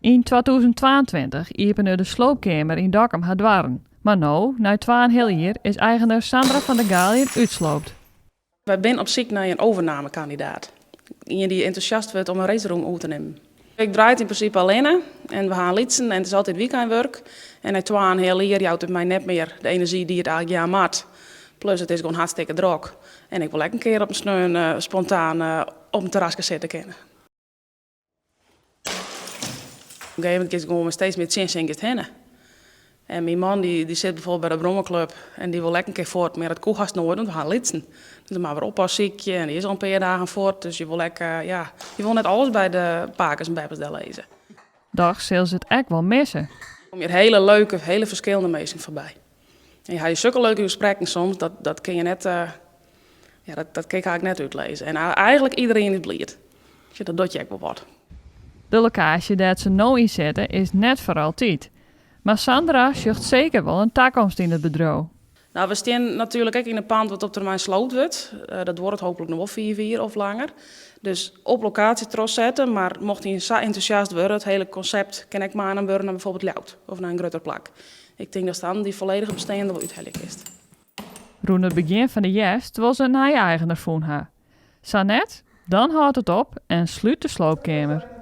Yn 2022 iepene de Sloopkeamer yn Dokkum har doarren. Mar no, nei twaenheal jier, is eigener Sandra van der Galiën útsloopt. Wy binne op syk nei in overnamekandidaat. Ien dy't entûsjast wurdt om in RaceRoom oer te nimmen. Ik draai it yn prinsipe allinne en we ha in lytsen en it is altyd wykeinwurk. En nei twaenheal jier jout it my net mear de enerzjy dy't it eigentlik jaan moat. Plus it is gewoan hartstikke drok en ik wol ek in kear op in sneon spontaan op in terraske sitte kinne. Op een gegeven moment giest gewoan mei steeds mear tsjinsin giest hinne. En myn man dy sit bijvoorbeeld by de brommerklup en dy wol ek in kear fuort, mar dat koe hast noait, want we ha in lytsen. Dus dan moatte we oppas sykje en dy is al in pear dagen fuort, dus je wol ek, ja, je wol net alles by de pakes en beppes dellizze. Dochs sil se it ek wol misse. Der komme hjir hele leuke, hele ferskillende minsken foarby. En je ha hjir sukke leuke gesprekken soms, dat, dat kin je net, ja, dat, dat kin ik eigentlik net útlizze. En eigentlik iderien is bliid. Dus dat docht je ek wol wat. De lokaasje dêr't se no yn sitte is net foar altyd. Mar Sandra sjocht seker wol in takomst yn it bedriuw. Nou, we stean natuerlik ek yn in pand wat op termyn sloopt wurdt. Dat duorret hooplik noch wol fiif jier of langer. Dus op lokaasje trochsette, mar mocht ien sa entûsjast wurde, it hiele konsept kin ek meinaam wurde nei bijvoorbeeld Ljouwert of nei in grutter plak. Ik tink datst dan dy folledige bestean der wol úthelje kinst. Rûn it begjin fan de hjerst wol se in nije eigener fûn ha. Sa net, dan hâldt it op en slút de sloopkeamer.